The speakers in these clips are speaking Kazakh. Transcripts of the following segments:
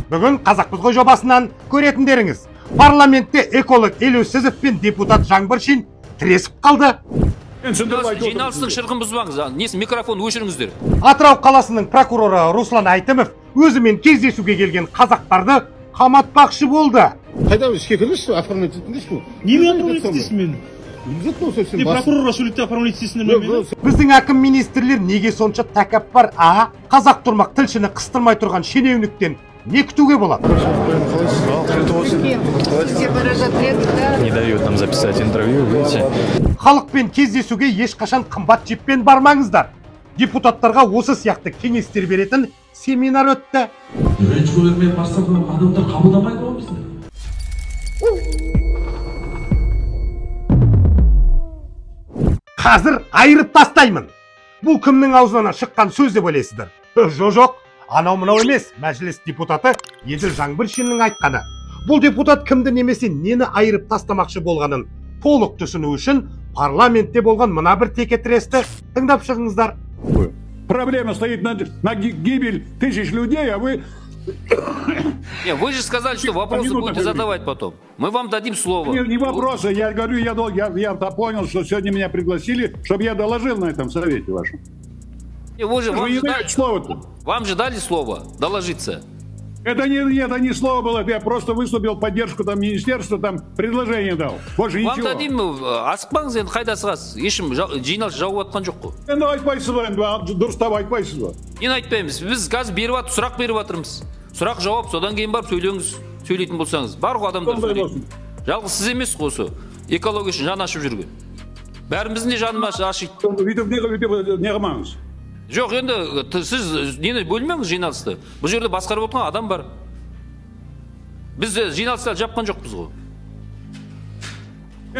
Бүгін Қазақпыз ғой жобасынан көретіндеріңіз. Парламентте эколог Елеусізов пен депутат Жаңбыршин тіресіп қалды. Жиналыстың шырқын бұзбаңыз, несі микрофон өшіріңіздер. Атырау қаласының прокуроры Руслан Айтымов өзімен кездесуге келген қазақтарды қаматпақшы болды. Қайда ішке кіріңізші, оформлять етіңізші. Немен оформлять етесің мені? Прокурорға сөйлетті оформлять етесіңдер ме мені? Біздің әкім министрлер неге сонша тәкаппар, а? Қазақ тұрмақ тілшіні қыстырмай тұрған шенеуніктен не күтуге болады? Не дают нам записать интервью, видите? Халықпен кездесуге ешқашан қымбат джиппен бармаңыздар. Депутаттарға осы сияқты кеңестер беретін семинар өтті. Рейндж-Ровермен барсақ, адамдар қабылдамайды ғой бізді. Қазір айырып тастаймын. Бұл кімнің аузынан шыққан сөз деп ойлайсыздар? Жоқ, анау мынау емес, мәжіліс депутаты Еділ Жаңбыршиннің айтқаны. Бұл депутат кімді немесе нені айырып тастамақшы болғанын толық түсіну үшін парламентте болған мына бір текетіресті тыңдап шығыңыздар. Проблема стоит на гибель тысяч людей, а вы... Не, вы же сказали, что вопросы будете задавать потом. Мы вам дадим слово. Не, не вопросы, я говорю, я понял, что сегодня меня пригласили, чтобы я доложил на этом совете вашем. Не, вы же, вам, вы же дали, слово-то. Вам же дали слово доложиться. Это не слово было, я просто выступил в поддержку там министерства, там предложение дал. Больше вам ничего. Дадим, асықпаңыз енді, қайда асығасыз? Ешкім жиналыс жауып жатқан жоқ қой. Енді айтпайсыз ба, енді дұрыстап айтпайсыз ба? Нені айтпаймыз? Біз қазір беріп жатыр, сұрақ беріп жатырмыз. Сұрақ жауап, содан кейін барып сөйлеңіз, сөйлейтін болсаңыз. Бар ғой адамдар сөйлейтін. Жалғыз сіз емес қой осы. Экология үшін жан ашып жүрген. Бәріміздің де жанымыз ашиды. Өйтіп не қылмаңыз? Жоқ, енді сіз нені бөлмеңіз жиналысты. Бұл жерде басқарып отырған адам бар. Біз жиналысты жапқан жоқпыз ғой.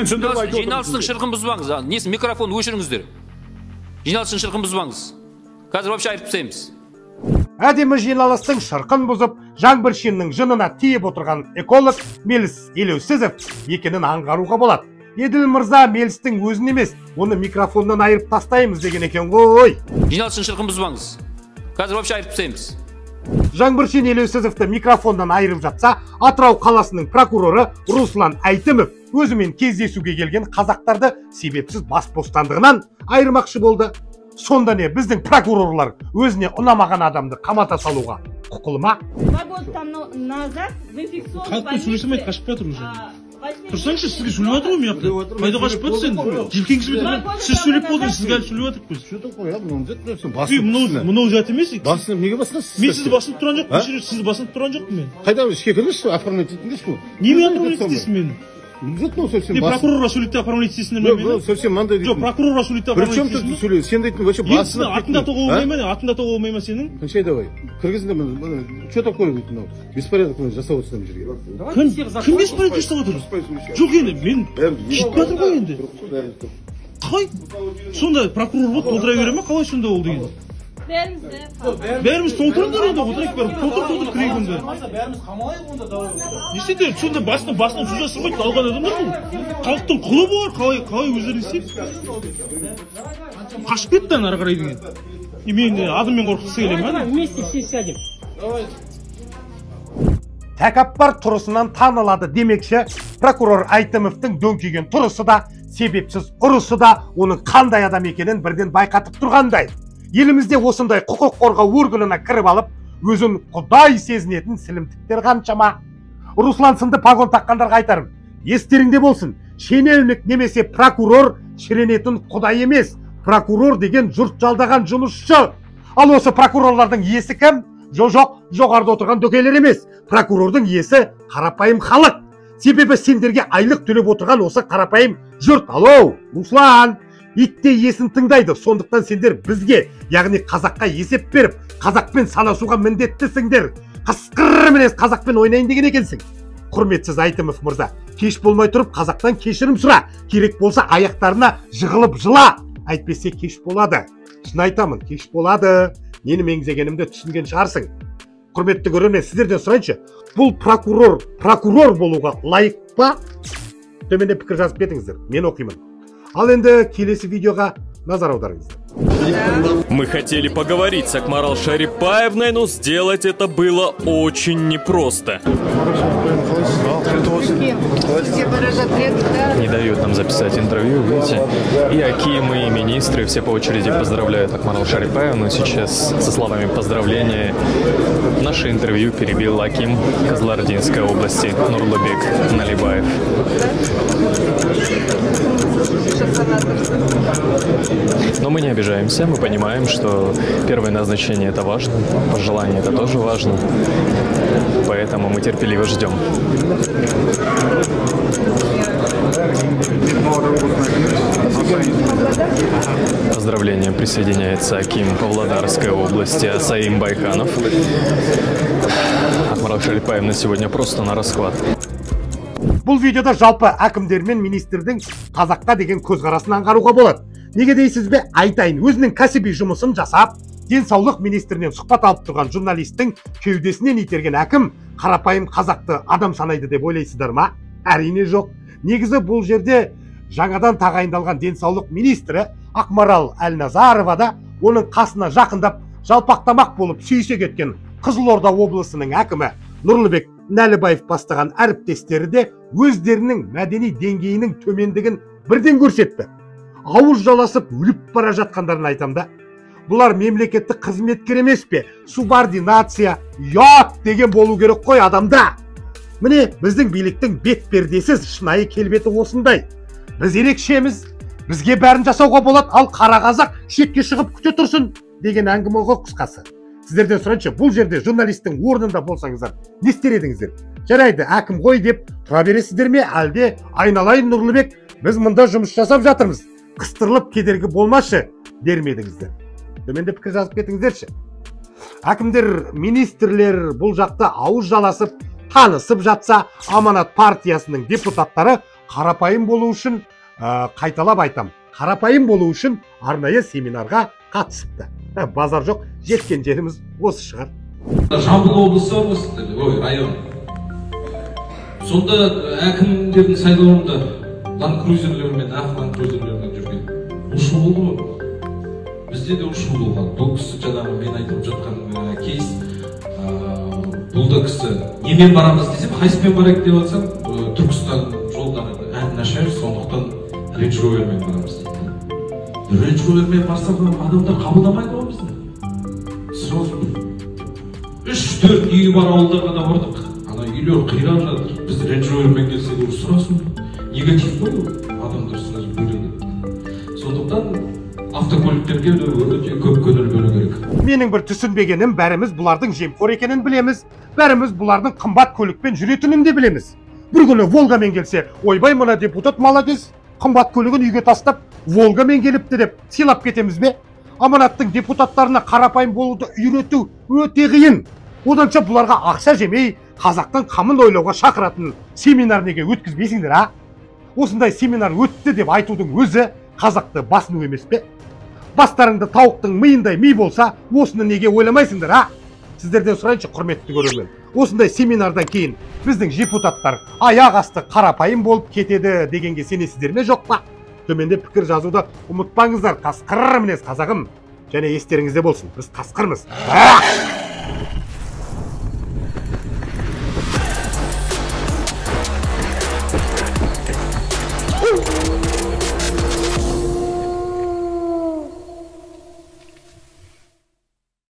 Жиналыстың шырқын бұзбаңыз. Несі микрофон өшіріңіздер. Жиналыстың шырқын бұзбаңыз. Қазір вообще айырып тастаймыз. Әдемі жиналыстың шырқын бұзып, Жаңбыршиннің жынына тиіп отырған эколог Меліс Елеусізов екенін аңғаруға болады. Еділ мырза Мелістің өзін емес, оны микрофоннан айырып тастаймыз деген екен ғой. Жиналыстың шырқын бұзбаңыз. Қазір вообще айырып тастаймыз. Жаңбыршин Елеусізовті микрофоннан айырып жатса, Атырау қаласының прокуроры Руслан Айтымов өзімен кездесуге келген қазақтарды себепсіз бас бостандығынан айырмақшы болды. Сонда не, біздің прокурорлар өзіне ұнамаған адамды қамата салуға құқылы ма? Халықпен сөйлесемей қашып жатыр уже. Тұрсаңшы, сізге сөйлеп жатыр ғой мен жақта. Қайда қашып жатыр сен? Желкеңсіз бе? Сіз сөйлеп болдыңыз, сізге әлі сөйлеп жатырмыз біз. Мынау жат емес. Басынып неге басынасыз? Мен сізді басынып тұрған жоқпын. Сізді басынып тұрған жоқпын мен. Қайда ішке кіріңізші, оформлять етіңізші. Немен оформлять етесің мені? Обязательно прокурорға сөйлетті оформлять етесіңдер ме мені? Совсем мынандай. Жоқ, прокурорға сөйлетті оформлять етесің. Причем тут сөйле? Сен дейтін вообще басынып. Атында тоға болмай ма? Атында тоға болмай ма сенің? Қанша давай. Кіргізіңдер. Что такое дейтін мынау? Беспорядок жасап отырсың мына жерге. Кім беспорядок жасап отыр? Жоқ енді мен кетіп жатыр ғой енді. Қалай? Сонда прокурор болып толтыра бере ме? Қалай сонда ол деген? Бәріміз толтырыңдар онда, отырайық бәрі. Толтыр кірейік онда. Бәріміз қамалайық онда, давай. Не істейді? Сонда басынан сөз жасырмайды, алған адамдар бұл. Халықтың құлы болар, қалай өздері істейді? Қашып кетті ана ары қарай деген. Мен адаммен қорқытқысы келе ме? Вместе все сядем. Тәкаппар тұрысынан танылады демекші, прокурор Айтымовтың дөңкиген тұрысы да, себепсіз ұрысы да оның қандай адам екенін бірден байқатып тұрғандай. Елімізде осындай құқық қорғау органына кіріп алып, өзін құдай сезінетін сілімтіктер қаншама. Руслан сынды погон таққандарға айтарым, естеріңде болсын, шенеунік немесе прокурор шіренетін құдай емес. Прокурор деген жұрт жалдаған жұмысшы. Ал осы прокурорлардың иесі кім? Жоқ, жоғарыда отырған дөкейлер емес. Прокурордың иесі қарапайым халық. Себебі сендерге айлық төлеп отырған осы қарапайым жұрт. Алло, Руслан! Итте иесін тыңдайды, сондықтан сендер бізге, яғни қазаққа есеп беріп, қазақпен санасуға міндеттісіңдер. Қасқыр мінез қазақпен ойнайын деген екенсің. Құрметсіз Айтымов мырза, кеш болмай тұрып қазақтан кешірім сұра. Керек болса аяқтарына жығылып жыла. Әйтпесе кеш болады. Шын айтамын, кеш болады. Нені меңзегенімді түсінген шығарсың. Құрметті көрермен, сіздерден сұрайыншы, бұл прокурор, прокурор болуға лайық па? Төменде пікір жазып кетіңіздер, мен оқимын. Ал енді келесі видеоға назар аударыңыздар. Мы хотели поговорить с Акмарал Шарипаевной, но сделать это было очень непросто. Не дают нам записать интервью, видите? И акимы, и министры все по очереди поздравляют Акмарал Шарипаевну. Сейчас со словами поздравления наше интервью перебил аким Кызылординской области Нурлыбек Налибаев. Но мы не обижаемся, мы понимаем, что первое назначение – это важно, пожелание – это тоже важно, поэтому мы терпеливо ждем. Поздравлениям присоединяется аким Павлодарской области Асаим Байханов. Акмарал Шарипаевна сегодня просто на расхват. Бұл видеода жалпы әкімдер мен министрдің қазаққа деген көзқарасын аңғаруға болады. Неге дейсіз бе? Айтайын, өзінің кәсіби жұмысын жасап, денсаулық министрінен сұхбат алып тұрған журналистің кеудесінен итерген әкім қарапайым қазақты адам санайды деп ойлайсыздар ма? Әрине жоқ. Негізі бұл жерде жаңадан тағайындалған денсаулық министрі Ақмарал Әлназарова да оның қасына жақындап жалпақтамақ болып сүйісе кеткен Қызылорда облысының әкімі Нұрлыбек Нәлібаев бастаған әріптестері де өздерінің мәдени деңгейінің төмендігін бірден көрсетті. Ауыз жаласып өліп бара жатқандарын айтам да. Бұлар мемлекеттік қызметкер емес пе? Субординация, ұят деген болу керек қой адамда. Міне біздің биліктің бет пердесіз шынайы келбеті осындай. Біз ерекшеміз, бізге бәрін жасауға болады, ал қара қазақ шетке шығып күте тұрсын деген әңгіме ғой қысқасы. Сіздерден сұрайыншы, бұл жерде журналистің орнында болсаңыздар, не істер едіңіздер? Жарайды, әкім ғой деп тұра бересіздер ме, әлде айналайын Нұрлыбек, біз мұнда жұмыс жасап жатырмыз, қыстырылып кедергі болмашы дер ме едіңіздер? Төменде пікір жазып кетіңіздерші. Әкімдер, министрлер бұл жақта ауыз жаласып, танысып жатса, Аманат партиясының депутаттары қарапайым болу үшін, қайталап айтам, қарапайым болу үшін арнайы семинарға қатысыпты. Базар жоқ, жеткен жеріміз осы шығар. Жамбыл облысы бар ғой сіздерде, ой, район. Сонда әкімдердің сайлауында Ланд Крузерлермен, ақ Ланд Крузерлермен жүрген. Ушу болды ғой. Бізде де ушу болған. Бұл кісі жаңағы мен айтып жатқан кейс, бұл да кісі немен барамыз десем, қайсымен барайық деп жатсам, Түркістан жолдары әлі нашар, сондықтан Рейндж Ровермен барамыз дейді. Рейндж Ровермен барсақ, адамдар қабылдамайды ғой бізді. Сразу 3-4 үйі бар ауылдарға да бардық. Ана үйлер қирап жатыр. Біз Рейндж Ровермен келсек, ол сразу негатив қой, адамдар сразу бөле кетті. Сондықтан автокөліктерге өте көп көңіл бөлу керек. Менің бір түсінбегенім, бәріміз бұлардың жемқор екенін білеміз, бәріміз бұлардың қымбат көлікпен жүретінін де білеміз. Бір күні Волгамен келсе, ойбай мына депутат молодец, қымбат көлігін үйге тастап, Волгамен келіпті деп сыйлап кетеміз бе? Аманаттың депутаттарына қарапайым болуды үйрету өте қиын. Оданша бұларға ақша жемей, қазақтың қамын ойлауға шақыратын семинар неге өткізбейсіңдер, а? Осындай семинар өтті деп айтудың өзі қазақты басыну емес пе? Бастарыңды тауықтың миындай ми болса, осыны неге ойламайсыңдар, а? Сіздерден сұрайыншы, құрметті көрермен. Осындай семинардан кейін біздің депутаттар аяқ асты қарапайым болып кетеді дегенге сенесіздер ме, жоқ па? Төменде пікір жазуды ұмытпаңыздар. Қасқыр мінез қазағым. Және естеріңізде болсын, біз қасқырмыз.